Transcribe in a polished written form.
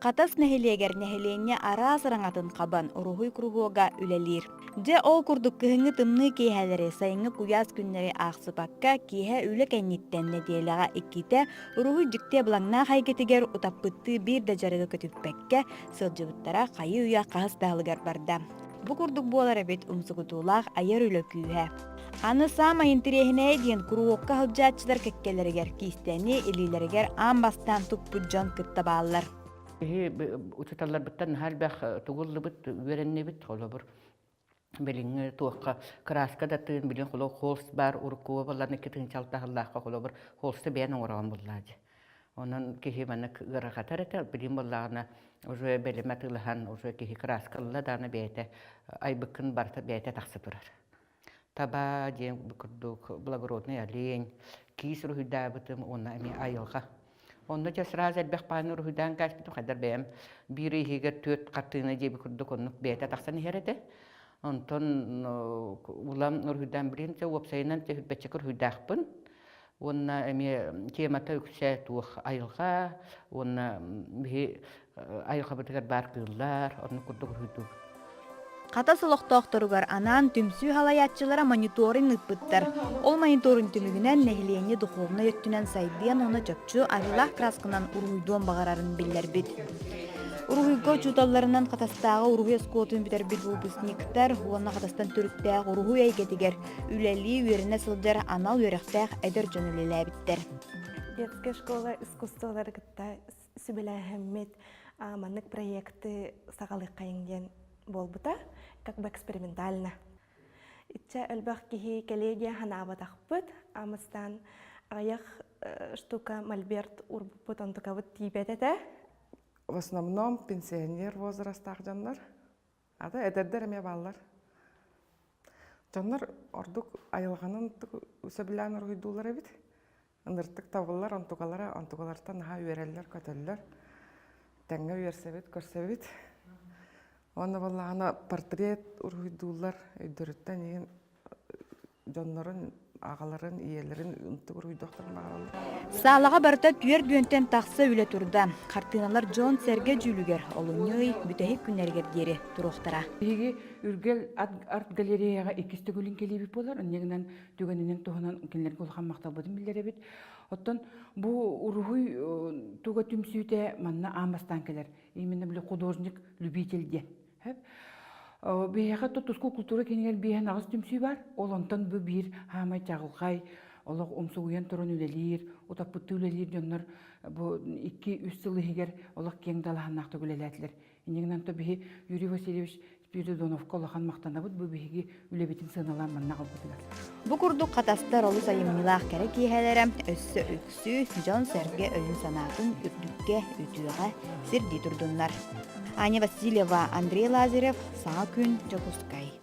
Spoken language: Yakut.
Хатас нэһилиэгэр нэһилиэнньэ араас араҥатын хабан уруһуй куруһуога үлэлиир. Дьэ, ол курдук кыһыҥҥы тымныы киэһэлэри, сайыҥҥы куйаас күннэри аахсыбакка, киэһэ үлэ кэнниттэн нэдиэлэҕэ иккитэ уруһуй дьикти абылаҥнаах эйгэтигэр утаппыттыы биир да дьарыгы көтүппэккэ сылдьыбыттара хайыы-үйэ хаһыс да аһылыгар барда. Бу курдук буолар эбит умсугутуулаах айар үлэ күүһэ. Аны саамай интэриэһинэйэ диэн куруһуокка сылдьааччылар кэккэлэригэр киистэни илиилэригэр аан бастаан туппут дьон кытта бааллар. Биһи учууталларбыттан наһаа элбэх тугу ыллыбыт, үөрэннибит, холобур, билиҥҥи туохха кырааска да тыын, билин холобур холст баар урукку буолларна 2 тыһыынча сыллаахха холобур холсты бэйэн оҥороон буллаа дии. Онон киһи маннык ыарахатар этэ, билин буоллаҕына уже бэлэмэ атыылаһан уже киһи кырааска ылла даҕаны бэйэтэ айбыккын барыта бэйэтэ тахса турар. Таба диэн курдук благородный олень, киис уруһуйдаабытым уонна эмиэ айылҕа. Онно дьэ сразу элбэх бааны уруһуйдаан кээспитим, хайдар бэйэм биир иһигэр түөрт хартыына диэби курдук оннук бэйэтэ тахсан иһэр этэ. Онтон улам уруһуйдаан билин уопсайынан түһүрбэччэкэ уруһуйдаахпын. Уонна эмиэ темата үксэ туох айылҕа уонна биһи айылҕабытыгар баар кыыллар, оннук курдук уруһуйдуубут. Хатас олохтоохторугар анаан түмсүү салайааччылара мониторинг ыыппыттар. Ол мониторинг түмүгүнэн нэһилиэнньэ духовнай өттүнэн сайдыан уонна чопчу арыылаах красканан уруһуйдуон баҕарарын биллэрбит. Уруһуйга учууталларынан Хатастааҕы уруһуй оскуолатын бүтэрбит выпускниктар уонна Хатастан төрүттээх уруһуй эйгэтигэр үлэлии үөрэнэ сылдьар анал үөрэхтээх эдэр дьон үлэлээбиттэр. Детская школа искусстволары кытта сүбэлээһиммит маннык проекты саҕалыаххайыҥ диэн буолбута, как бы экспериментально. Иччэ элбэх киһи кэлиэ диэн санаабатахпыт, амыстаан аҕыйах штука мольберт урбуппут онтукабыт тиийбэт этэ. В основном пенсионер возрастаах дьоннор Ата эдэрдэр эмиэ бааллар. Дьоннор ордук айылҕанан сөбүлээн уруһуйдууллар эбит. Ыныртык табыллар, онтукалара онтукалартан наһаа үөрэллэр-көтөллөр. Тэҥҥэ үөрсэбит, көрсөбүт. Уонна буоллаҕына портрет уруһуйдууллар өйдөрүттэн иһин дьоннорун, аҕаларын, ийэлэрин ынтык уруһуйдуохтарын баҕараллар. Саалаҕа барыта түөрт бүөнтэн тахса үлэ турда. Хартыыналар дьон-сэргэ дьүүлүгэр олунньу ый бүтэһик күннэригэр диэри туруохтара. Биһиги Үргэл арт-галереяҕа иккис төгүлүн кэлиибит буолар. Инньэ гынан түгэнинэн туһунан кинилэргэ улахан махталбытын биллэрэбит. Оттон бу уруһуй туга түмсүүтэ манна аан бастаан кэлэр. Именно били художник-любитель диэн. Биһиэхэ туску култуура киинигэр биэһэн аҕыс түмсүү бар. Ол онтон бу биир хаамай чаҕылхай, олох умсугуйан туран үлэлиир, утаппыттыы үлэлиир дьоннор бу 2-3 сыл иһигэр олох киэҥ далааһыннаахтык үлэлээтилэр. Иннигинэн то биһи Юрий Васильевич Спиридоновка улахан махтанабыт бу биһиги үлэбитин сыаналаан манна аҕалбытыгар. Бу курдук хатастар олус айымньылаах кэрэ киэһэлэрэ өссө үксүү, дьон-сэргэ өйүн-санаатын үрдүккэ, үтүөҕэ сирдии турдуннар. Аня Васильева, Андрей Лазарев, Саҥа күн, Дьокуускай.